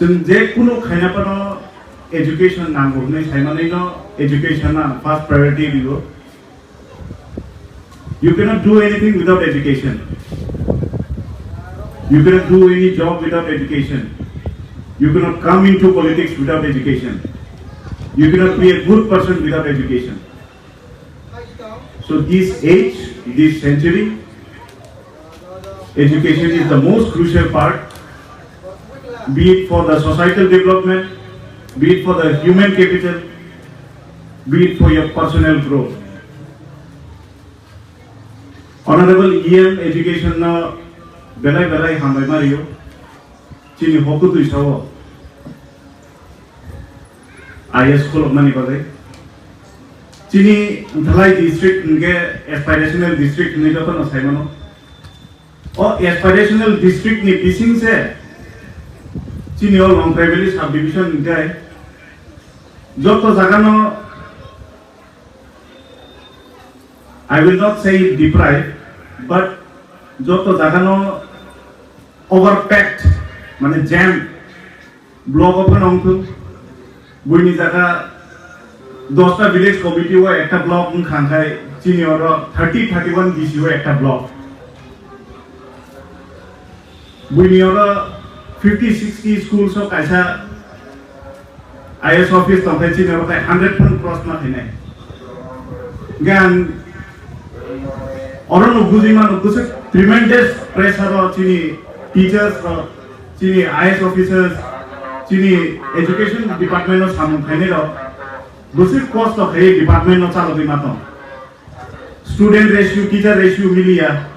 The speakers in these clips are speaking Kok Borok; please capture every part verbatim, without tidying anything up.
Chwng je kunu khaina phano education nango hwnwi saimanwino education ang first priority rio. You cannot do anything without education. You cannot do any job without education. You cannot come into politics without education. You cannot be a good person without education. So this age, this century, education is the most crucial part, be it for the societal development, be it for the human capital, be it for your personal growth. Honorable E M education no belai belai hambai mario, chini hokutwi sao. I A S khulukmani bagwi. Chini Dhalai district hwnkhe aspirational district hwnwi jotono saimano. O aspirational district ni bising se chini o Longkai Valley subdivision hwnkhe joto jagano, I will not say deprive, but joto jagano overpacked, mane jam, block o phano wngthung, buini jaga dosta village committee o ekta block wngkha, hwnkhe chini oro thirty, thirty-one B C o ekta block. Buini oro fifty, sixty schools o kaisa I A S office tongkhe chini oro tai hundred phano cross ma khainai. Hwnkhe ang orono bujui mano, bwswk tremendous pressure o chini teachers rok, chini I A S officers, chini education department o samung khainai rok bwswk kosto khaiwi department no chalogwi ma tong. Student ratio, teacher ratio miliya.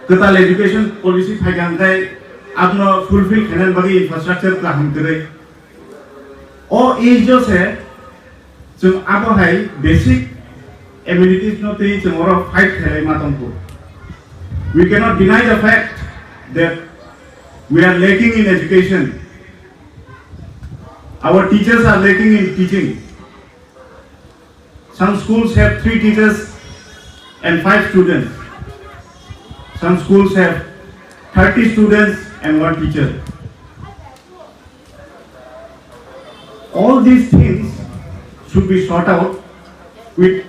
Kwtal education policy phaikha hwnkhe abono fulfill khainani bagwi infrastructure kaham kwrwi. O age o se chwng abo hai basic amenities no twi chwng oro fight khailai ma tongkhu. We cannot deny the fact that we are lacking in education. Our teachers are lacking in teaching. Some schools have three teachers and five students. Some schools have thirty students and one teacher. All these things should be sought out with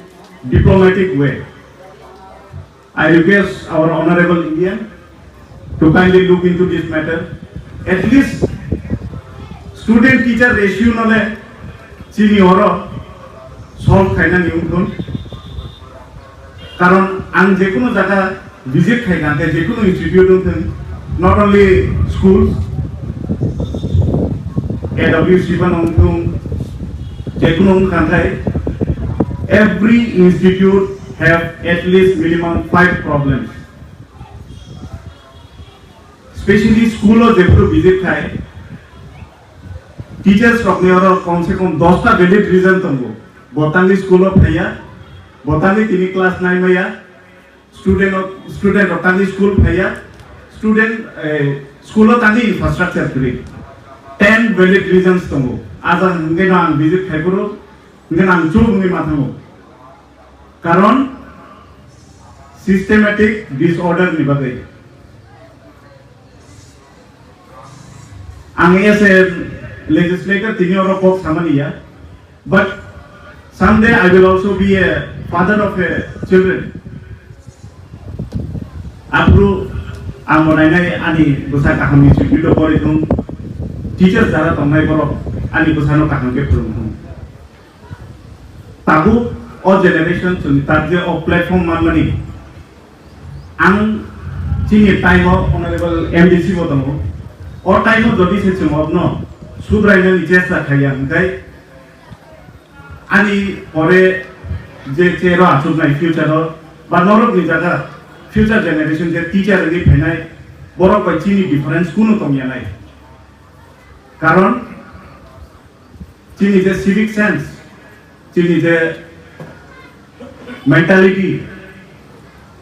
diplomatic way. I request our honorable E M to kindly look into this matter. At least student teacher ratio no le chini oro solve khainani wngthun. Karon ang jekunu jaga visit khaikha, hwnkhe jekunu institute wngthun, not only schools, A W C phano wngthun, jekunu wngkha, hwnkhe every institute have at least minimum five problems. Specially school o jephuru visit khai, teachers rokni oro kom se kom dosta valid reason tongo. Bo tangwi school o phaiya, bo tangwi tini class nine maya, student o, student rok tangwi school phaiya, student, eh, school o tangwi infrastructure kwrwi. Ten valid reasons tongo. Ajang hwnkhe no ang visit khai phuru, hwnkhe no ang chuk wngwi ma thango. Karon systematic disorder ni bagwi. Ang as a legislator tini oro kok samani ya, but someday I will also be a father of a children. Aphuru ang bo nainai ani bwsa kaham institute o pori thung, teachers jara tongnai borok ani bwsano kaham khe phwrwng thung. Tabuk o generation chwng tak je o platform manmani. Ang chini time o honorable M D C bo tongo. O time o jodi se chwng obno subrainani chesta khaiya hwnkhe ani pore je chair o achuknai future o ba norokni jaga future generation je teacher wngwi phainai borok bai chini difference kunu tongya nai. Karon chini je civic sense, chini je mentality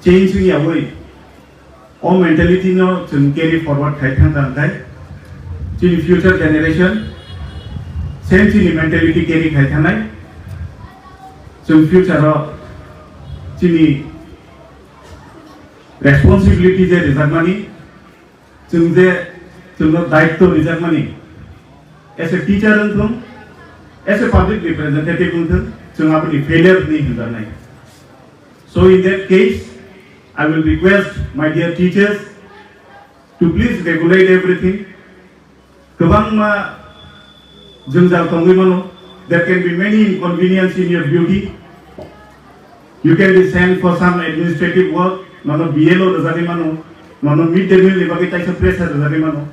change wngya wi, o mentality no chwng carry forward khai thang thang khai, chini future generation same chini mentality carry khai thangnai, chwng future o chini responsibility je rijakmani, chwng je Chwngno daitw rijakmani, as a teacher wngthung, as a public representative wngthung, chwng aboni failure hwnwi hwnjaknai. So in that case, I will request my dear teachers to please regulate everything. Kwbangma jwngjal tongwi mano. There can be many inconvenience in your duty. You can be sent for some administrative work. Nono B L O rwjagwi mano. Nono mid day meal ni bagwi kaisa pressure rwjagwi mano.